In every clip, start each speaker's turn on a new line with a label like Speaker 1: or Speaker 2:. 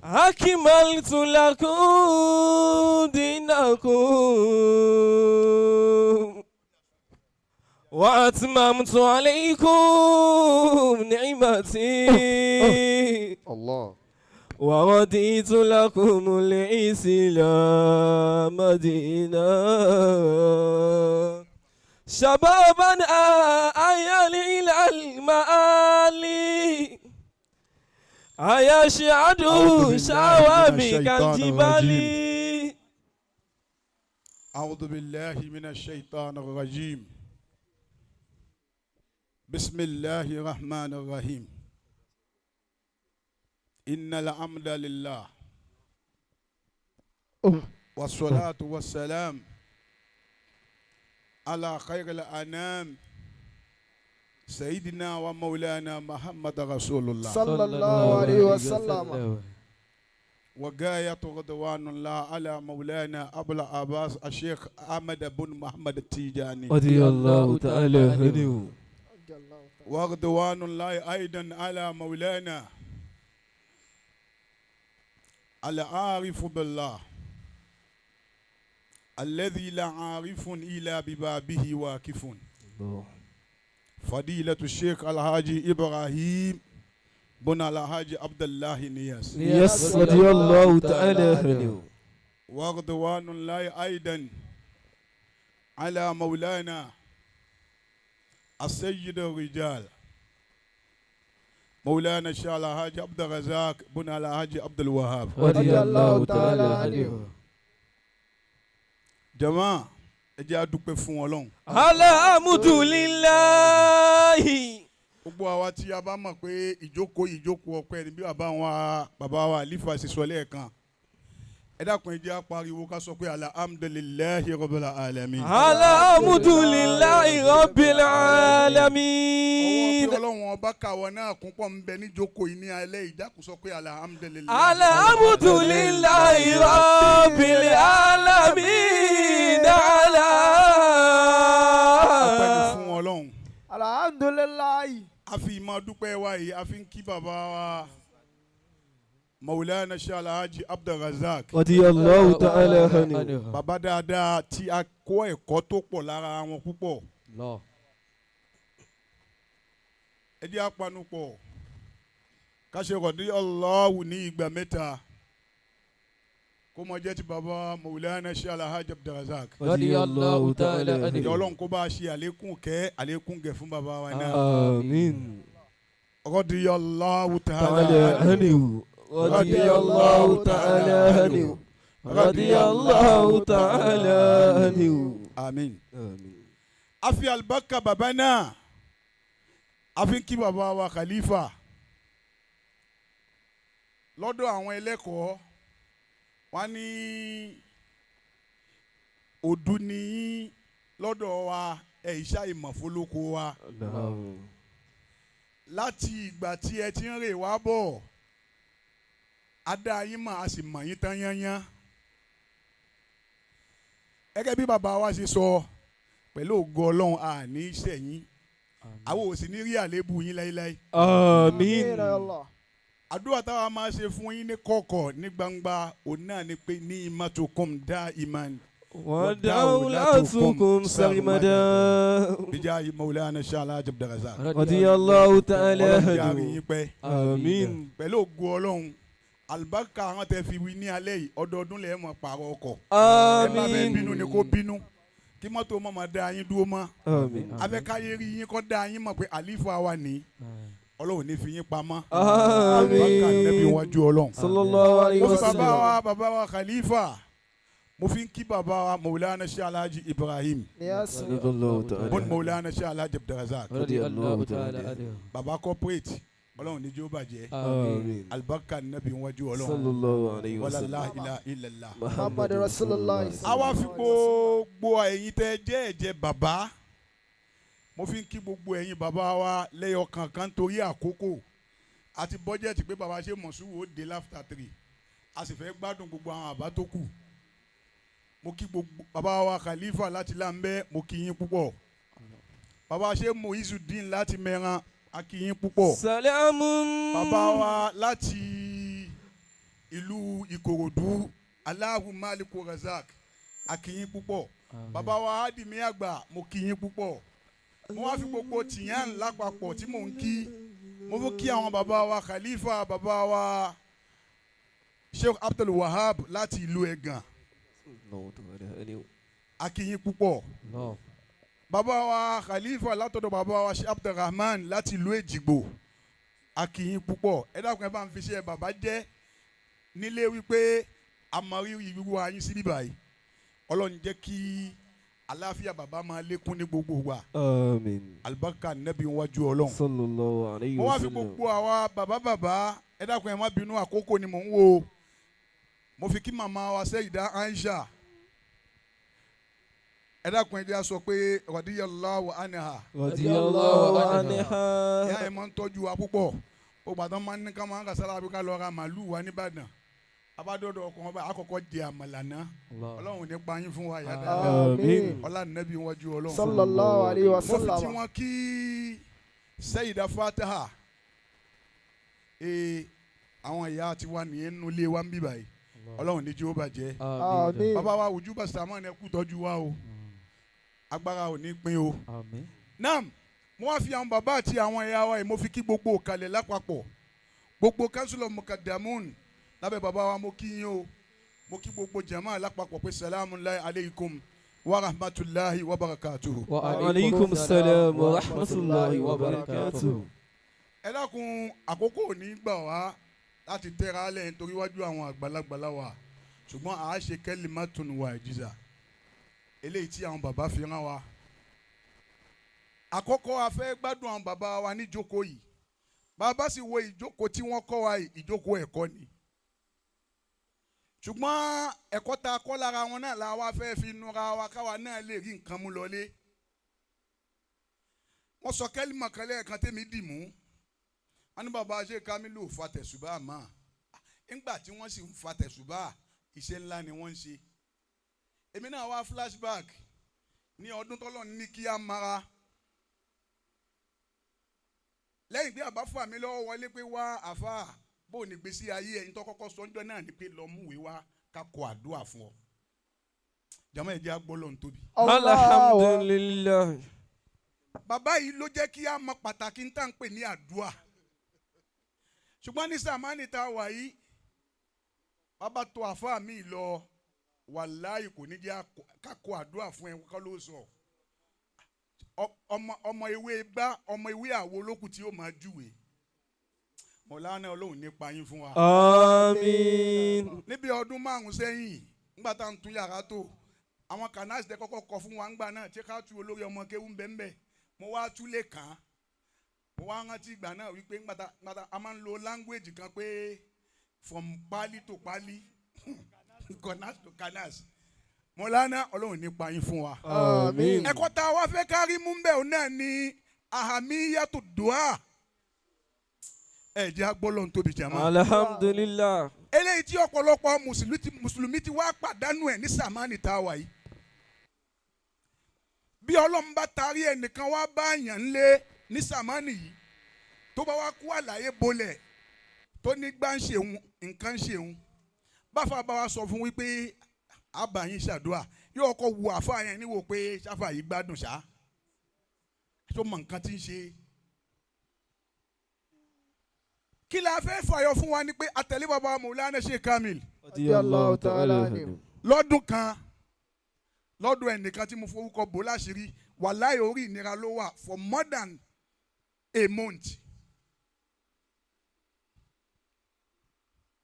Speaker 1: أكملت لكم دينكم وأتممت عليكم نعمتي
Speaker 2: Allah.
Speaker 1: ورضيت لكم الإسلام دينا. شبابا أيا إلى المعالي أيشعد
Speaker 3: أعوذ بالله من
Speaker 1: شوابك
Speaker 3: الشيطان
Speaker 1: الجبال.
Speaker 3: الرجيم. أعوذ بالله من الشيطان الرجيم. بسم الله الرحمن الرحيم. إن الحمد لله والصلاة والسلام على خير الأنام سيدنا ومولانا محمد رسول الله.
Speaker 2: صلى الله عليه وسلم.
Speaker 3: وغاية رضوان الله على مولانا أبو العباس الشيخ أحمد بن محمد التيجاني.
Speaker 1: رضي الله تعالى عنه.
Speaker 3: ورضوان الله أيضا على مولانا العارف بالله الذي لا عارف إلا ببابه واقف، فضيلة الشيخ الحاج إبراهيم بن الحاج عبد الله نياس.
Speaker 1: Yes، رضي الله تعالى عنه.
Speaker 3: ورضوان الله أيضا على مولانا السيد الرجال مولانا الشيخ الحاج عبد الرزاق بن الحاج عبد الوهاب.
Speaker 1: رضي الله تعالى عنه.
Speaker 3: Jama, ẹ jẹ́ a dúpẹ́ fún Ọlọ́run.
Speaker 1: الحمد لله.
Speaker 3: Gbogbo àwa tí a bá mọ̀ pé ìjókòó ìjókòó ọpẹ́ ni, bí bàbá wa, bàbá wa àlífà ṣe sọ lẹ́ẹ̀kan, ẹ dákun, ẹ jẹ́ a pariwo ká sọ pé alhamdulillahi rabbil alamin.
Speaker 1: الحمد لله رب
Speaker 3: Ọwọ́
Speaker 1: العالمين.
Speaker 3: pé Ọlọ́run ọba kàwọ́ náà kún pọ̀ ń bẹ níjókòó yìí ní alẹ́ ìdákùn, sọ pé alhamdulillahi.
Speaker 1: الحمد لله رب العالمين. على
Speaker 3: Ọpẹ́ ni fún Ọlọ́run.
Speaker 2: Alhamdulilayi.
Speaker 3: A fi ìmọ̀ dúpẹ́ wa yìí, a fi ń kí bàbá wa Maulana Sheikh Alhaji Abdulrazak.
Speaker 1: رضي الله تعالى عنه.
Speaker 3: Bàbá dáadáa tí a kó ẹ̀kọ́ tó pọ̀ lára wọn púpọ̀. Ẹ jẹ́ apanupọ̀ ká ṣe rọ̀dí Allahu ní ìgbà mẹ́ta, kó mọ jẹ́ ti bàbá Maulana Sheikh Alhaji Abdulrazak.
Speaker 1: رضي الله تعالى
Speaker 3: Ìyá
Speaker 1: عنه.
Speaker 3: Ọlọ́run kó bá a ṣe àlékún kẹ́, àlékún gẹ̀ fún bàbá wa náà.
Speaker 1: آمين.
Speaker 3: رضي الله تعالى
Speaker 1: تعالى
Speaker 3: عنه.
Speaker 1: عنه. رضي الله تعالى عنه. رضي الله تعالى عنه.
Speaker 3: Àmín.
Speaker 1: آمين.
Speaker 3: A fi alibarika bàbá náà, a fi ń kí bàbá wa khalifa. Lọ́dọ̀ àwọn ẹlẹ́kọ̀ọ́, wọ́n ní òdu ní lọ́dọ̀ wa ẹ̀ ìṣá ìmọ̀fólókò wa. Láti ìgbà tí ẹ ti ń rè wá bọ̀, a dá yín mọ̀, a sì mọ̀ yín tán yányán. Gẹ́gẹ́ bí bàbá wa ṣe sọ, pẹ̀lú ògo Ọlọ́run, àní sẹ̀yìn, àwọn ò sì ní rí àléébù yín láéláé.
Speaker 1: آمين.
Speaker 3: Àdúrà táwa máa ṣe fún yín ní kọ̀kọ̀ ní gbangba, òun náà ni pé ní imatukum dá iman
Speaker 1: ودولتكم سرمدا.
Speaker 3: بجاه مولانا Sheikh Alhaji Abdulrazak.
Speaker 1: رضي الله تعالى
Speaker 3: Ọlọ́run jẹ́ àrí
Speaker 1: عنه.
Speaker 3: yín pẹ́.
Speaker 1: آمين.
Speaker 3: Pẹ̀lú ògo Ọlọ́run, àlùbáríkà àwọn tẹ fi wí ní alẹ́ yìí, ọdọọdún lẹ́ẹ̀ mọ̀ pààrọ̀ ọkọ̀. Ẹ má fẹ́ bínú ni kó bínú kí mọ́tò mọ̀ máa da yín dúró mọ́.
Speaker 1: آمين.
Speaker 3: Afẹ́káyé rí yín kọ́ da yín mọ̀ pé àlífà wa ní Ọlọ́run ní fi yín pamọ́. Àlùbáríkà nẹ́bí
Speaker 1: آمين.
Speaker 3: wájú Ọlọ́run.
Speaker 1: صلى الله عليه
Speaker 3: Mo fi bàbá
Speaker 1: وسلم.
Speaker 3: wa, bàbá wa khalifa, mo fi ń kí bàbá wa Maulana Sheikh Alhaji Ibrahim
Speaker 1: رضي الله تعالى
Speaker 3: bọ́n Maulana Sheikh Alhaji Abdulrazak.
Speaker 1: رضي الله تعالى عنه.
Speaker 3: Bàbá corporate, Ọlọ́run ní jẹ́ ó bàjẹ́.
Speaker 1: آمين.
Speaker 3: Alibarika nẹ́bí wájú Ọlọ́run.
Speaker 1: صلى الله عليه
Speaker 3: Wàlá
Speaker 1: وسلم.
Speaker 3: la ilaha illallah.
Speaker 2: Muhammad Rasulullah.
Speaker 3: A wá fi gbogbo ẹ̀yin tẹ́ jẹ́ ẹ̀jẹ̀ bàbá, mo fi ń kí gbogbo ẹ̀yin bàbá wa lẹ́yọ kankan torí àkókò àti bọ́jẹ̀tì pé bàbá ṣe mọ̀súwò ó dé láfta 3, a sì fẹ́ gbádùn gbogbo àwọn àbá tó kù. Mo kí gbogbo bàbá wa khalifa láti Lámbẹ́, mo kí yín púpọ̀. Bàbá ṣe Muizudeen láti Mẹ́ran, a kí yín púpọ̀.
Speaker 1: سلام.
Speaker 3: Bàbá wa láti Ìlú Ìkòròdú, Allahu Maliku Razak, a kí yín púpọ̀. Bàbá wa Ádìmí àgbà, mo kí yín púpọ̀. Mo wá fi gbogbo tìyàn lápapọ̀ tí mò ń kí, mo fún kí àwọn bàbá wa Khalifa, bàbá wa Sheikh Abdul Wahab láti ìlú Ẹ̀gàn, a kí yín púpọ̀. Bàbá wa Khalifa látọ̀dọ̀ bàbá wa Sheikh Abdulrahman láti ìlú Èjìgbò, a kí yín púpọ̀. Ẹ dákun, ẹ bá ń fi ṣe bàbá jẹ́ nílé wípé a mọ rírì wíwá yín sí bíbáyìí. Ọlọ́run jẹ́ kí àlàáfíà bàbá máa lékún ní gbogbo wa.
Speaker 1: Àmín.
Speaker 3: Alibarika nẹ́bí wájú Ọlọ́run.
Speaker 1: Sallallahu alayhi
Speaker 3: Mo wá
Speaker 1: wa
Speaker 3: fi
Speaker 1: sallam.
Speaker 3: gbogbo àwa bàbá bàbá, ẹ dákun, ẹ má bínú, àkókò ni mò ń wo. Mo fi kí màmá wa Sẹ́yìdá Aisha. Ẹ dákun, ẹ jẹ́ á sọ pé radiyallahu anha.
Speaker 1: Radiyallahu anha.
Speaker 3: Ìyá ẹ máa ń tọ́jú wa púpọ̀. Ó gbàdán máa ń ní ká máa ń kà sára bí ká lọ ra màálù wa nìbàdàn, abádọ́dọ̀ ọkùnrin ọba àkọ́kọ́ jẹ àmàlà náà. Ọlọ́run ní pa yín fún wa, ìyá dáadáa.
Speaker 2: Àmín.
Speaker 3: Ọlá nẹ́bí wájú Ọlọ́run.
Speaker 2: Sallallahu alayhi wa
Speaker 3: Mo fi tí
Speaker 2: sallam.
Speaker 3: wọ́n kí Sẹ́yìdá Fataha. Ee, àwọn ìyá tiwa nìyẹn nínú ilé wa ń bí báyìí. Ọlọ́run ní jí ó bàjẹ́.
Speaker 2: Àmín.
Speaker 3: Bàbá wa Wùjúbà Sàmán, ẹ kú tọ́jú wa o, agbára ò ní pín o.
Speaker 4: Àmín.
Speaker 3: Naam, mo wá fi àwọn bàbá àti àwọn ìyá wa yìí, mo fi kí gbogbo òkàlẹ̀ lápapọ̀, gbogbo Council of Mukadamun lábẹ́ bàbá wa, mo kí yín o. Mo kí gbogbo jama lápapọ̀ pé salamu alaykum wa rahmatulahi wa barakatuhu.
Speaker 4: Wa
Speaker 1: Aleykum salam wa rahmatulahi wa barakatuh.
Speaker 3: Ẹ dákun, àkókò ò ní gbà wá láti tẹ́ra lẹ̀ nítorí wájú àwọn àgbàlagbà la wà, ṣùgbọ́n à á ṣe kalimatun wajiza eléyìí tí àwọn bàbá fi rán wa. Àkọ́kọ́, a fẹ́ gbádùn àwọn bàbá wa níjókòó yìí. Bàbá sì wo ìjókòó tí wọ́n kọ́ wa yìí, ìjókòó ẹ̀kọ́ ni, ṣùgbọ́n ẹ̀kọ́ tá a kọ́ lára wọn náà la wá fẹ́ fi nura wa káwa náà lè rí nǹkan mú lọlé. Wọ́n sọ kẹ́límà kan lẹ́ẹ̀kan tẹ́mi dì mú. Wọ́n ní bàbá ṣe Kamilu fa tẹ̀sùbá mọ́. Ńgbà tí wọ́n sì ń fa tẹ̀sùbá, iṣẹ́ ńlá ni wọ́n ń ṣe. Èmi náà wá flashback ní ọdún tọ́lọ́ ní kí á mara lẹ́yìn pé àbá fà mí lọ́wọ́ wọlé pé wá àfà, bó ní gbèsè ayé ẹ̀yin tó kọ́kọ́ sọ́njọ́ náà ni pé lọ múwèé wá ká kọ àdúrà fún ọ. Jàmọ́, ẹ̀ jẹ́ agbọ́lọ́ ń tóbi.
Speaker 1: Alhamdulillah.
Speaker 3: Bàbá yìí ló jẹ́ kí á mọ pàtàkì ń tà ń pè ní àdúrà, ṣùgbọ́n ní sàmánì tá a wà yìí, bàbá tó àfáà mi lọ, wàláì kò ní jẹ́ ká kọ àdúrà fún ẹ kọ́ ló sọ. Ọmọ ewé gbá, ọmọ ewé àwo lókù tí ó máa júwe. Mọ̀lánà, Ọlọ́run nípa yín fún wa.
Speaker 1: Àmín.
Speaker 3: Níbi ọdún 5 sẹ́yìn, ńgbà tá à ń tún yàrá tó, àwọn kanáàsì tẹ kọ́kọ́ kọ fún wa ńgbà náà tí ká tu olórí ọmọ kéwú ńbẹ́ńbẹ́, mo wá túlé kàn án. Mo wá rántí ìgbà náà wípé ńgbà tá a máa ń lo language kan pé from pali to pali, kanáàsì to kanáàsì. Mọ̀lánà, Ọlọ́run nípa yín fún wa.
Speaker 1: Àmín.
Speaker 3: Ẹ̀kọ́ tá a wá fẹ́ kárí mú bẹ́ẹ̀ náà ni ahamiyatu dua. Ẹ̀ jẹ́ agbọ́lọ́ tóbi jàmá.
Speaker 1: Alhamdulillah.
Speaker 3: Eléyìí tí ọ̀pọ̀lọpọ̀ mùsùlùmí ti wá pàdánù ẹ̀ ní sàmánì tá a wà yìí. Bí Ọlọ́run bá tarí ẹnìkan wá bá àyàn ńlé ní sàmánì yìí, tó bá wá kú àlàyé bolẹ̀ tó ní gbá ń ṣeun, nǹkan ń ṣeun, báfa bá wa sọ fún wípé àbá yín ṣàdúrà, yóò kọ́ wo àfa yẹn níwò pé ṣáfà yìí gbádùn ṣá, tó mọ nǹkan tí ń ṣe. Kí la fẹ́ fàyọ fún wa ni pé àtẹ̀lé bàbá Mawlana Sheikh Kamil
Speaker 2: Radiyallahu ta'ala anhu.
Speaker 3: lọ́dún kan lọ́dún ẹnìkan tí mo forúkọ bò láṣìírí, wàláhì orí ìnira ló wà for more than a month.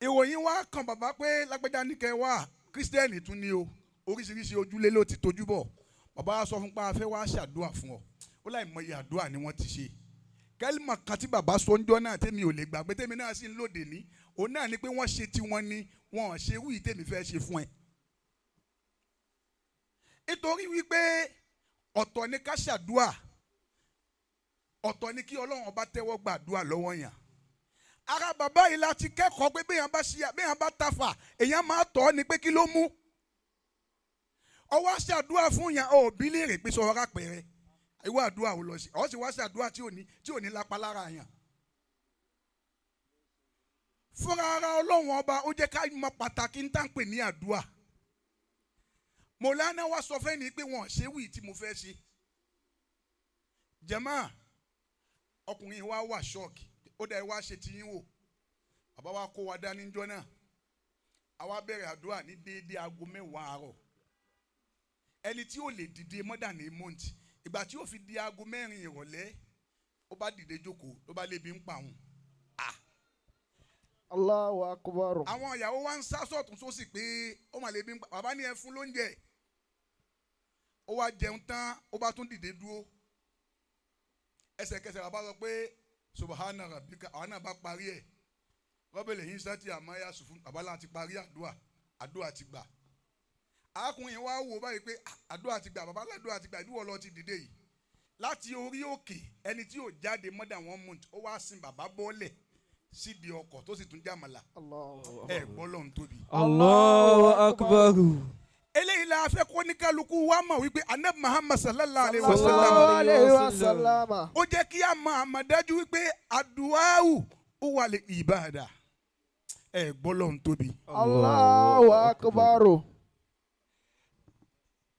Speaker 3: Ìròyìn wa kan bàbá pé lágbájá níkẹ́ wá, kírísítẹ́nì tún ní o, oríṣiríṣi ojúlé ló ti tojú bọ̀. Bàbá wa sọ fún pa afẹ́ wá ṣàdúrà fún ọ, ó láì mọye àdúrà ni wọ́n ti ṣe. Kẹ́límà kan tí bàbá sọ ń jọ́ náà tèmi ò lè gbàgbé, tèmi náà sì ń lòdì ní òun náà ni pé wọ́n ṣe tiwọn ni wọ́n ò ṣe irú yìí tèmi fẹ́ ṣe fún ẹ. Nítorí wípé ọ̀tọ̀ ni ká ṣàdúà, ọ̀tọ̀ ni kí Ọlọ́run ọba tẹ́wọ́ gbàdúà lọ́wọ́ yàn. Ara bàbá yìí láti kẹ́kọ̀ọ́ pé béèyàn bá ṣe, béèyàn bá tafà, èèyàn máa tọ́ ni pé kí ló mú ọwọ́ ṣàdúà fún yàn. Ò bí léèrè pé sọ ọ̀rá pẹ̀rẹ̀ ìwọ àdúà ò lọ sí ọ sì wá ṣàdúà tí ò ní lápá lára yàn. Fúnra ara Ọlọ́run Ọba ó jẹ́ ká mọ pàtàkì ń tà ń pè ní àdúà. Mọ̀lánà wa sọ fẹ́ ni pé wọn ò ṣe wí tí mo fẹ́ ṣe. Jẹ̀mọ́, ọkùnrin wa wà ṣọ́ọ̀kì, ó dẹ̀ wá ṣe tiyín wò. Bàbá wa kó wa dání jọ náà. Àwa bẹ̀rẹ̀ àdúrà ní déédéé aago 10 àárọ̀. Ẹni tí ó lè dìde more than a month, ìgbà tí ó fi di aago 4 ìrọ̀lẹ́, ó bá dìde jókòó, ló bá lébi ń pa òun.
Speaker 2: Allahu akbar.
Speaker 3: Àwọn ìyàwó wa ń sá sọ̀tún sósì pé ó mà lébi ń pa. Bàbá ní ẹ fún lóúnjẹ. Ó wá jẹun tán, ó bá tún dìde dúró. Ẹsẹ̀kẹsẹ̀ bàbá sọ pé subahana rabbika, àwọn náà bá parí ẹ̀. Rọ́bẹ̀lẹ̀ yín sátì àmọ́ ya sùn fún bàbá láti parí àdúrà, àdúrà ti gbà. Arákùnrin wa wò báyìí pé àdúrà ti gbà, bàbá ládùúrà ti gbà, ìdúwọ̀ lọ ti dìde yìí. Láti orí òkè ẹni tí yóò jáde more than one month, ó wá sin bàbá bọ́ọ̀lẹ̀ sídìí ọkọ̀ tó sì tún jàmàlà. Ẹ gbọ́ lọ́run tóbi.
Speaker 1: Allahu akbar.
Speaker 3: Eléyìí la fẹ́ kó ní kálukú wa mọ̀ wípé Anabi Muhammad sallallahu alayhi wa
Speaker 2: Sallallahu
Speaker 3: sallam
Speaker 2: alayhi wa sallam.
Speaker 3: ó jẹ́ kí a mọ̀ àmọ̀dájú wípé àdúáwù ó wà lè ìbáàdà. Ẹ gbọ́ lọ́run tóbi.
Speaker 2: Allahu akbar.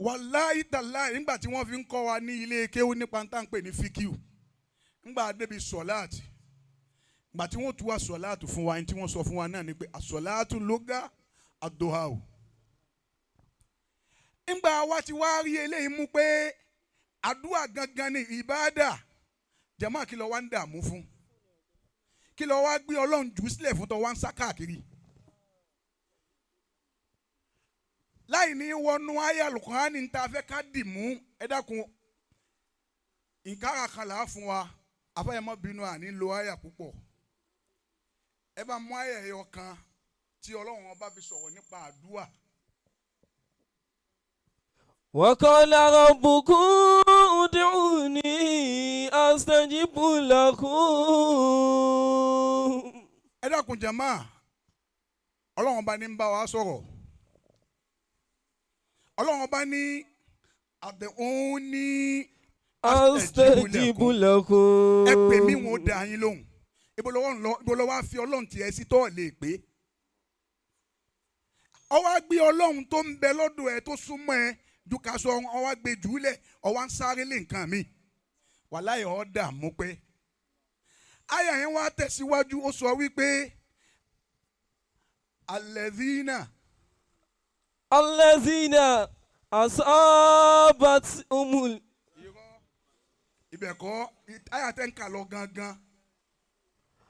Speaker 3: Wàláyé tàláyé, nígbà tí wọ́n fi ń kọ́ wa ní ilé kéwú nípa tá à ń pè ní fíkíù, nígbà débi sọ̀láàtì, ìgbà tí wọ́n tú wa sọ̀láàtì fún wa, ní tí wọ́n sọ fún wa náà ni pé àsọ̀láàtù lóga àdóhàwò. Nígbà wa ti wá rí eléyìí mú pé àdúrà gangan ni ìbáàdà, jàmáà, kí ló wá ń dààmú fún? Kí ló wá gbé Ọlọ́run jù sílẹ̀ fún tó wá ń sá káàkiri? Láì ní wọnú ayé Al-Qur'ani ní ta fẹ́ ká dì mú, ẹ dákun, nkárà kan là á fún wa. Afẹ́yẹmọ́ bínú, àní lo àyà púpọ̀. Ẹ bá mú àyà ẹyọ kan tí Ọlọ́run Ọba fi sọ̀rọ̀ nípa àdúà.
Speaker 1: وقال ربكم ادعوني أستجب لكم.
Speaker 3: Ẹ dákun jàmáà, Ọlọ́run Ọba ní ń bá wa sọ̀rọ̀. Ọlọ́run Ọba ní ad'uni
Speaker 1: أستجب لكم.
Speaker 3: Ẹ pè mí, wọn ó dá yín lóhùn. Ibo lọ́wọ́ ń lọ? Ibo lọ́wọ́ á fi Ọlọ́run tiẹ̀ sí tó lè pé? Ó wá gbé Ọlọ́run tó ń bẹ lọ́dọ̀ ẹ, tó súnmọ́ ẹ ju ká sọ, ó wá gbé jùlẹ̀, ó wá ń sáré lé nǹkan mi, wàláhì ọ̀ dààmú. Pé àyà yẹn wá tẹ̀síwájú, ó sọ wípé alladhina
Speaker 1: الذين أصابتهم
Speaker 3: Ibẹ̀ kọ́, àyà tẹ́ ń kà lọ gangan,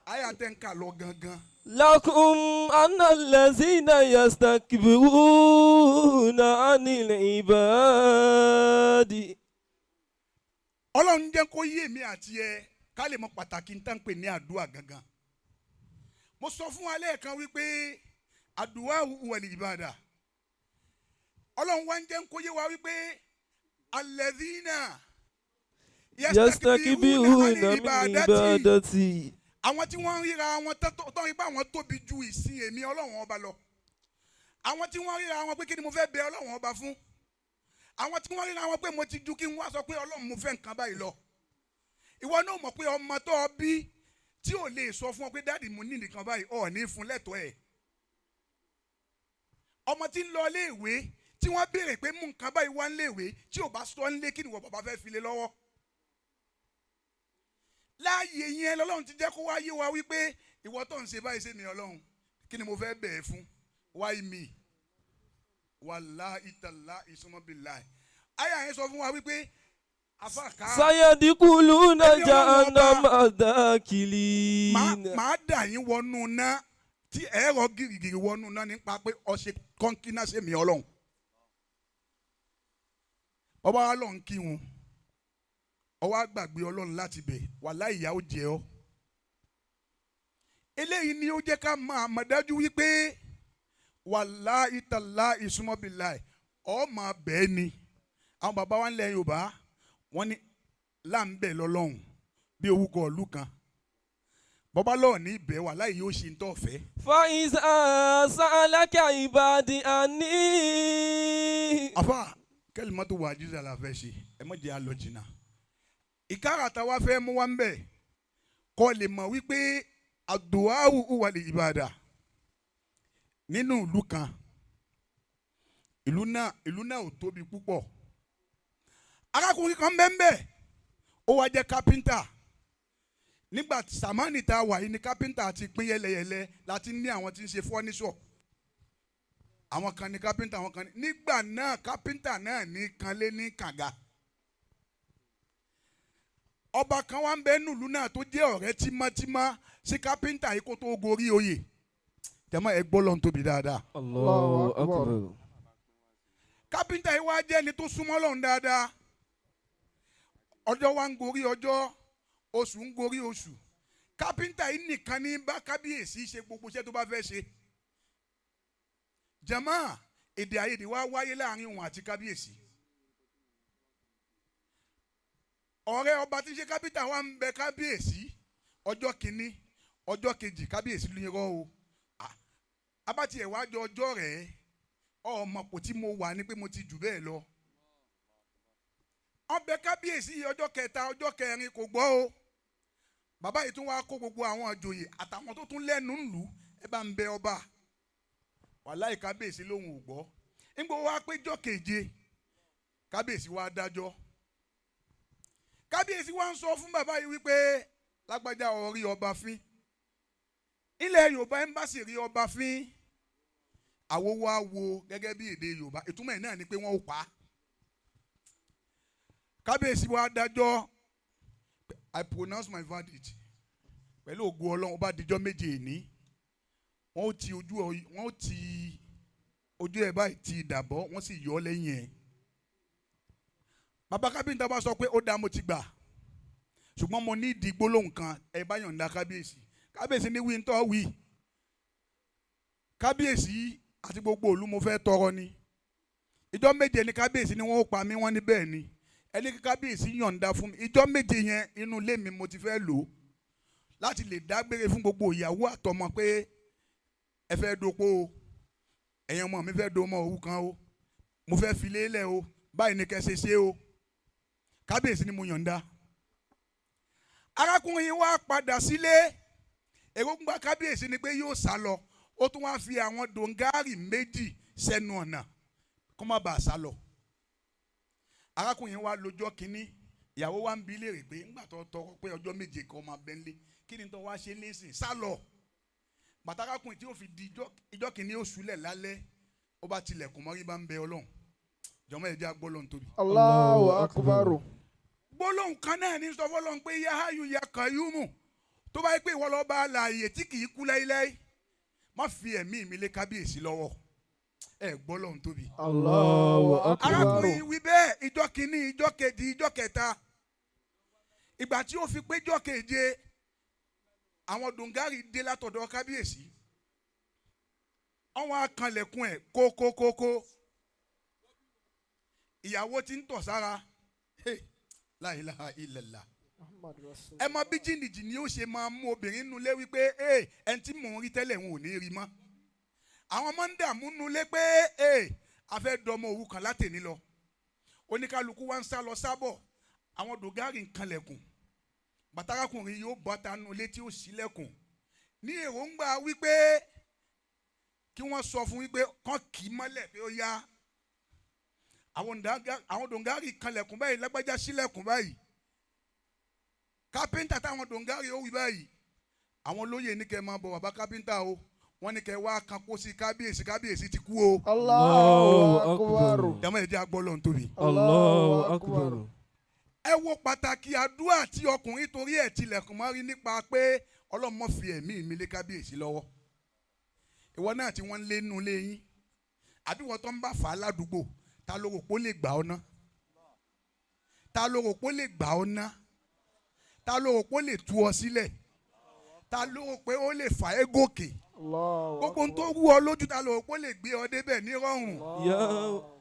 Speaker 3: àyà tẹ́ ń kà lọ gangan.
Speaker 1: لكم أن الذين يستكبرون عن العباد
Speaker 3: Ọlọ́run jẹ́ kó yé mi àti ẹ ká lè mọ pàtàkì ní tá ń pè ní àdúrà gangan. Mo sọ fún wa lẹ́ẹ̀kan wípé àdúrà wal ìbàdà. Ọlọ́run wá ń jẹ́ kó yé wa wípé alladhina
Speaker 1: يستكبرون من عبادتي.
Speaker 3: Àwọn tí wọ́n ń ríra wọn tó ń rí pé àwọn tóbi ju ìsìn èmi Ọlọ́run Ọba lọ, àwọn tí wọ́n ríra wọn pé kí ni mo fẹ́ bẹ Ọlọ́run Ọba fún, àwọn tí wọ́n ríra wọn pé mo ti ju kí n wá sọ pé Ọlọ́run, mo fẹ́ nǹkan báyìí lọ. Ìwọ náà mọ̀ pé ọmọ tó o bí tí ò lè sọ fún ọ pé daddy, mo ní nǹkan báyìí, ọ̀ ní fún lẹ́tọ̀ọ́ ẹ̀. Ọmọ tí ń lọ iléèwé tí wọ́n béèrè pé mú nǹkan báyìí wá níléèwé, tí ò bá sọ nílé, kí ni ìwọ bàbá fẹ́ fi lé lọ́wọ́? Láàyè yẹn lọ́lọ́run ti jẹ́ kó wá yé wa wípé ìwọ tó ń ṣe báyìí sí mi, Ọlọ́run, kí ni mo fẹ́ bẹ̀ ẹ́ fún? Why me? Wàláhì tàláhì summa billahi, àyà yẹn sọ fún wa wípé afáàká
Speaker 1: سيدخلون
Speaker 3: Ẹni Ọlọ́run Ọba
Speaker 1: جهنم داخرين.
Speaker 3: Màá dà yín wọnú ná tí ẹ̀rọ gírígírí wọnú ná nípa pé ọ̀ṣẹ̀ kọ́ńkínná ṣe mí. Ọlọ́run ọba wa lọ́n kí wọn, ọwọ́ àgbàgbé Ọlọ́run láti bẹ̀, wàláhì ìyà ó jẹ ọ́. Eléyìí ni ó jẹ́ ká máa mọ̀ dájú wípé wàláhì tàláhì summa billahi, ọ́ máa bẹ́ẹ̀ ni. Àwọn bàbá wa ń lẹ Yorùbá, wọ́n ní láǹbẹ̀ lọ́lọ́run bí orúkọ ìlú kan. Bọ́bá lọ́ọ̀ ní ibẹ̀, wàláhì yóò ṣe ń tọ́ fẹ́.
Speaker 1: فإذا سألك عبادي عني
Speaker 3: Afa kẹ́lí mọ́tò wà jíjà la fẹ́ ṣe, ẹ má jẹ́ àlọ́ jìnnà. Ìkárà táwa fẹ́ mú wa ń bẹ̀ kọ́ lè mọ̀ wípé Àdùáwù wal ìbàdà nínú ìlú kan, ìlú náà ò tóbi púpọ̀. Arákùnrin kan bẹ́ẹ̀, ó wá jẹ́ kápẹ́ńtà. Nígbà sàmánì tá a wà yìí ni kápẹ́ńtà ti pín yẹlẹyẹlẹ láti ní àwọn tí ń ṣe fọ́níṣọ̀, àwọn kan ní kápẹ́ńtà, àwọn kan ní. Nígbà náà, kápẹ́ńtà náà ní kanlé ní kànga. Ọba kan wá ń bẹ nílùú náà tó jẹ́ ọ̀rẹ́ tímọ́tímọ́ sí kápẹ́ńtà yìí kó tó gorí oyè. Tẹ̀mọ́ ẹ gbọ́ lọ́n tóbi dáadáa.
Speaker 1: Allahu akbar.
Speaker 3: Kápẹ́ńtà yìí wá jẹ́ ẹni tó súnmọ́ lọ́hùn dáadáa. Ọjọ́ wa ń gorí ọjọ́, oṣù ń gorí oṣù, kápẹ́ńtà yìí nìkan ní bá kábíyèsí ṣe gbogbo iṣẹ́ tó bá fẹ́ ṣe. Jàmáà, èdè àìyedè wá wáyé láàrin òun àti kábíyèsí. Ọ̀rẹ́ ọba tí ń ṣe kápẹ́ńtà wa ń bẹ kábíyèsí. Ọjọ́ kìíní, ọjọ́ kejì, kábíyèsí ló ń rọ́ o. Abátí ẹ̀ wá jọ ọjọ́ rẹ̀, ọmọ kò tí mo wà ní pé mo ti jù bẹ́ẹ̀ lọ. Ọbẹ̀ kábíyèsí ọjọ́ kẹta, ọjọ́ kẹrin, kò gbọ́ o. Bàbá yìí tún wá kó gbogbo àwọn àjòyè àtàwọn tó tún lẹ́nu ńlù, ẹ bá ń bẹ ọba. Wàláì, kábíyèsí lòun ò gbọ́. Nígbà wá péjọ keje, kábíyèsí wá dájọ́. Kábíyèsí wá ń sọ fún bàbá yìí wípé, lágbájá, ó rí ọba fín. Ilẹ̀ Yorùbá, ẹ́mbáṣì rí ọba fín, àwo wá wo gẹ́gẹ́ bí èdè Yorùbá, ìtumọ̀ ẹ̀ náà ni pé wọ́n ó pa á. Kábíyèsí wa dájọ́, "I pronounce my verdict. Pẹ̀lú ògo Ọlọ́run, ó bá dijọ́ 7 èní, wọ́n ó ti ojú ẹ̀ báyìí ti ìdàbọ̀, wọ́n sì yọ ọ́ lẹ́yìn ẹ̀." Bàbá kábíyèsí bá sọ pé, "Ó dáa, mo ti gbà, ṣùgbọ́n mo ní ìdí gbólóhùn kan, ẹ bá yọ̀ǹda." Kábíyèsí, kábíyèsí ní wí ń tọ́ wí. "Kábíyèsí àti gbogbo ìlú, mo fẹ́ tọrọ ni. Ìjọ 7 ni kábíyèsí ni wọ́n ó pa mí." Wọ́n ní bẹ́ẹ̀ ni. Ẹni kí kábíyèsí yọ̀ǹda fún mi, ìjọ 7 yẹn, inú ilé mi mo ti fẹ́ lò ó láti lè dágbére fún gbogbo ìyàwó àtọmọ pé ẹ fẹ́ dopó o, ẹ̀yin ọmọ mi fẹ́ do ọmọ òrukàn o, mo fẹ́ fi lélẹ̀ o, báyìí ni kẹ́ ṣe ṣe o. Kábíyèsí ni mo yọ̀ǹda. Arákùnrin yìí wá padà sílé. Èròǹgbà kábíyèsí ni pé yóò sá lọ. Ó tún wá fi àwọn dòǹgárì 2 sẹ́nu ọ̀nà kó má bàa sá lọ. Arákùnrin wa lọ́jọ́ kínní, ìyàwó wa ń bi léèrè pé, ńgbà tó tọrọ pé ọjọ́ 7 kan máa bẹ́ ńlé, kí ni tó wá ṣe lẹ́sìn sá lọ? Bàtà arákùnrin tí ó fi di ìjọ́ kínní, ó súlẹ̀ lálẹ́, ó bá tilẹ̀kùn mọ́rí, bá ń bẹ Ọlọ́run. Jọmọ, ẹ jẹ́ á gbọ́lọ́hun tóbi.
Speaker 2: Allahu akbar.
Speaker 3: Gbólóhùn kan náà ní sọ fọlọ́run pé, ya hayyu ya qayyumu, tó bá yẹ pé ìwọ lọ́ba alààyè tí kì í kú láíláí, má fi ẹ̀mí mi lé kábíyèsí lọ́wọ́. Ẹ gbọ́lọ́hun tóbi.
Speaker 2: Allahu akbar.
Speaker 3: Arákùnrin wí bẹ́ẹ̀ ìjọ́ kìíní, ìjọ́ kejì, ìjọ́ kẹta. Ìgbà tí ó fi pé ìjọ́ keje, àwọn dòǹgárì dé látọ̀dọ̀ kábíyèsí. Àwọn akànlẹ̀kùn ẹ̀ kókókókó. Ìyàwó tí ń tọ̀ sára. Hey, la ilaha illallah. Ẹ mọ bí jìnnìjìnnì ó ṣe máa mú obìnrin nulẹ̀ wípé ee, ẹni tí mò ń rí tẹ́lẹ̀, ń ò ní rí mọ́. Àwọn ọmọ ń dààmú nulẹ̀ pé ee, a fẹ́ dọmọ òrukàn látẹ̀ní lọ. Oníkálukú wa ń sá lọ sábọ̀. Àwọn dògárì ń kanlẹ̀kùn. Bàtàkùnrin yóò bọ́ta nulẹ̀ tí ó ṣílẹ̀kùn ní èròǹgbà wípé kí wọ́n sọ fún wípé kán kì í mọ́lẹ̀ pé ó yá. Àwọn dòǹgárì kanlẹ̀kùn báyìí, lágbájá ṣílẹ̀kùn báyìí. Kápẹ́ńtà táwọn dòǹgárì ó wí báyìí, àwọn olóyè ní kẹ́ máa bọ̀, bàbá kápẹ́ńtà o, wọ́n ní kẹ́ wá kan kó sí kábíyèsí, kábíyèsí ti kú o.
Speaker 2: Allahu akbar.
Speaker 3: Jàmọ́, ẹ jẹ́ á gbọ́lọ́hun tóbi.
Speaker 1: Allahu akbar.
Speaker 3: Ẹ wo pàtàkì àdúrà tí ọkùnrin torí ẹ̀ tilẹ̀kùn mọ́rí nípa pé Ọlọ́run má fi ẹ̀mí mi lé kábíyèsí lọ́wọ́. Ìwọ náà tí wọ́n ń lé nínú ilé yín, àbí wọ́n tó ń bá fà á ládùúgbò, ta ló rò pé ó lè gbà ọ́ ná? Ta ló rò pé ó lè gbà ọ́ ná? Ta ló rò pé ó lè tú ọ sílẹ̀? Ta ló rò pé ó lè fà ẹ́ gòkè?
Speaker 2: Allahu
Speaker 3: Gbogbo ohun tó wú ọ lójú, ta ló rò pé ó lè gbé ọ débẹ̀ nírọ̀rùn?
Speaker 1: Ya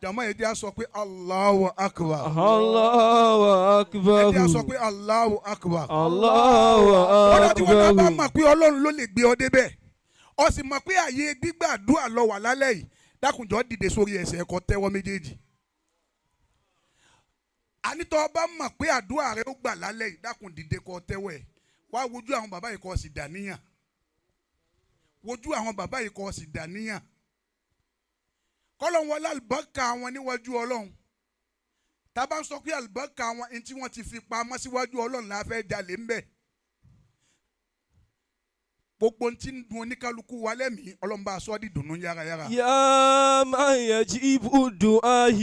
Speaker 3: Jàmọ́, ẹ jẹ́ á sọ pé Allahu akbar.
Speaker 1: Allahu akbar.
Speaker 3: Ẹ jẹ́ á sọ pé Allahu akbar.
Speaker 1: Allahu
Speaker 3: Ọ̀dọ̀ tí wọ́n bá
Speaker 1: akbar.
Speaker 3: mọ̀ pé Ọlọ́run ló lè gbé ọ débẹ̀, ọ sì mọ̀ pé àyè gbígbàdúrà lọ wà lálẹ́ yìí, dákunjọ́ dìde sórí ẹsẹ̀ ẹ̀kọ́, tẹ́wọ́ méjèèjì. Ànítọ́ ọba mọ̀ pé àdúrà rẹ ó gbà lálẹ́ yìí, dákun dìde kó tẹ́wọ́ ẹ̀, wá wojú àwọn bàbá yìí kó sì dàníyàn. Wojú àwọn bàbá yìí kọ́ sì dàníyàn kọ́lọ́n wọlé àlùbáríkà wọn níwájú Ọlọ́run. Tá a bá ń sọ pé àlùbáríkà wọn ní tí wọ́n ti fi pamọ́ síwájú Ọlọ́run la fẹ́ jalè ńbẹ̀. Gbogbo tí ń dun oníkálukú wa lẹ́mìí, Ọlọ́run bá a sọ ọ́ di dùnú yárayára.
Speaker 1: يا من يجيب الدعاء.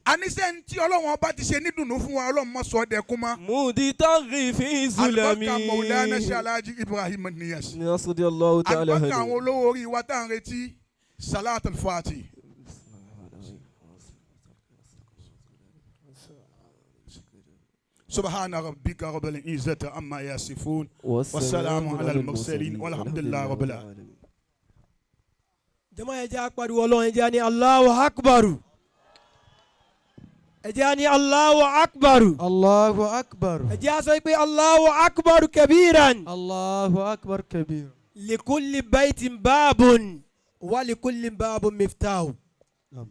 Speaker 3: Àníṣe ń tí Ọlọ́run ọba ti ṣe nídùnnú fún wa, Ọlọ́run mọ́ sọ ọ́ dẹkún mọ́.
Speaker 1: مضطر في
Speaker 3: Àlùbáríkà Mọ̀láná
Speaker 1: ظلمي.
Speaker 3: Ṣe Ibrahim Niyas.
Speaker 1: رضي الله تعالى
Speaker 3: Àlùbáríkà àwọn
Speaker 1: عنه.
Speaker 3: olówó orí wa tá à ń retí Salat al-Fati. سبحان ربك رب العزة عما يصفون والسلام على المرسلين والحمد لله رب العالمين.
Speaker 4: Jama, ẹ jẹ́ á pariwo Ọlọ́run. Ẹ jẹ́ á ní Allahu Akbar. Ẹ jẹ́ á ní Allahu Akbar.
Speaker 2: Allahu akbar.
Speaker 4: Ẹ jẹ́ á sọ pé Allahu Akbar kabiran.
Speaker 2: Allahu akbar kabir.
Speaker 4: Likulli baitin babun wa likulli babun miftahu.
Speaker 2: Naam.